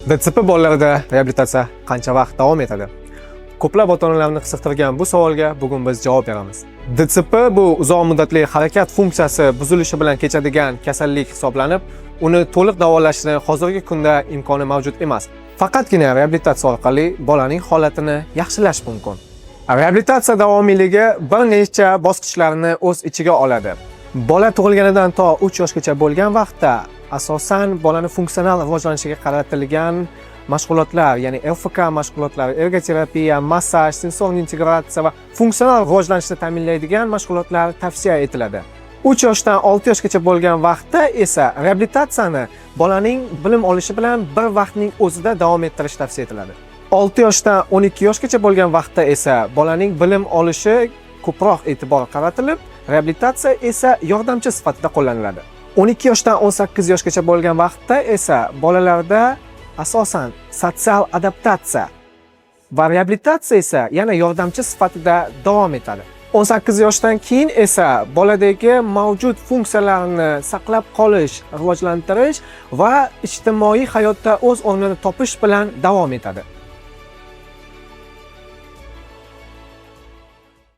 DCP bolalarida reabilitatsiya qancha vaqt davom etadi? Ko'plab ota-onalarni qiziqtirgan bu savolga bugun biz javob beramiz. DCP bu uzoq muddatli harakat funksiyasi buzilishi bilan kechadigan kasallik hisoblanib, uni to'liq davolashni hozirgi kunda imkoni mavjud emas. Faqatgina reabilitatsiya orqali bolaning holatini yaxshilash mumkin. Reabilitatsiya davomiyligi bir necha bosqichlarni o'z ichiga oladi. Bola tug'ilganidan to 3 yoshgacha bo'lgan vaqtda asosan bolani funksional rivojlanishiga qaratilgan mashg'ulotlar, ya'ni LFK mashg'ulotlari, ergoterapiya, massaj, sensor integratsiya va funksional rivojlanishni ta'minlaydigan mashg'ulotlar tavsiya etiladi. 3 yoshdan 6 yoshgacha bo'lgan vaqtda esa reabilitatsiyani bolaning bilim olishi bilan bir vaqtning o'zida davom ettirish tavsiya etiladi. 6 yoshdan 12 yoshgacha bo'lgan vaqtda esa bolaning bilim olishi ko'proq e'tibor qaratilib, reabilitatsiya esa yordamchi sifatida qo'llaniladi. 12 yoshdan 18 yoshgacha bo'lgan vaqtda esa bolalarda asosan sotsial adaptatsiya va reabilitatsiya esa yana yordamchi sifatida davom etadi. 18 yoshdan keyin esa boladagi mavjud funksiyalarni saqlab qolish, rivojlantirish va ijtimoiy hayotda o'z o'rnini topish bilan davom etadi.